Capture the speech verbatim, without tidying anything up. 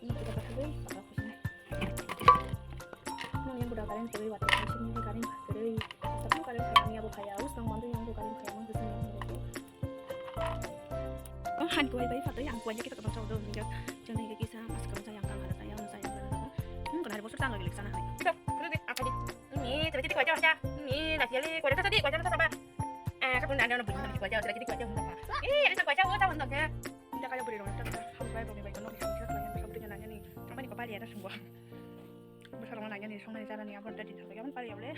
Ini kita pakai dulu, pakai kusini. Nung yang budak kalian kiri waktu sini kalian kiri. Tapi kalian kayak ini apa kayak us nang mantu yang bukan kayak mau kesini gitu. Oh, han kuai bai fatoi ang kuai kita ketemu cowok dong, hingga jangan hingga kisah masih kamu sayang kan ada sayang sayang kan ada. Hmm, kenapa bosor tanggal gilik sana hai. Kita perlu deh apa di? Ini terjadi kuaja aja. Ini lagi kali kuaja tadi kuaja tadi apa? Eh, kapan ada orang begini kuaja terjadi kuaja apa? Eh, ada kuaja oh tahun dong ya. Kita kayak beri dong kita kamu kayak dong baik dong kita kayak kamu tuh nanya nih. Apa nih kepala ya ada semua. Besar mana nanya nih sama nih cara nih apa udah di apa ya pali ya boleh.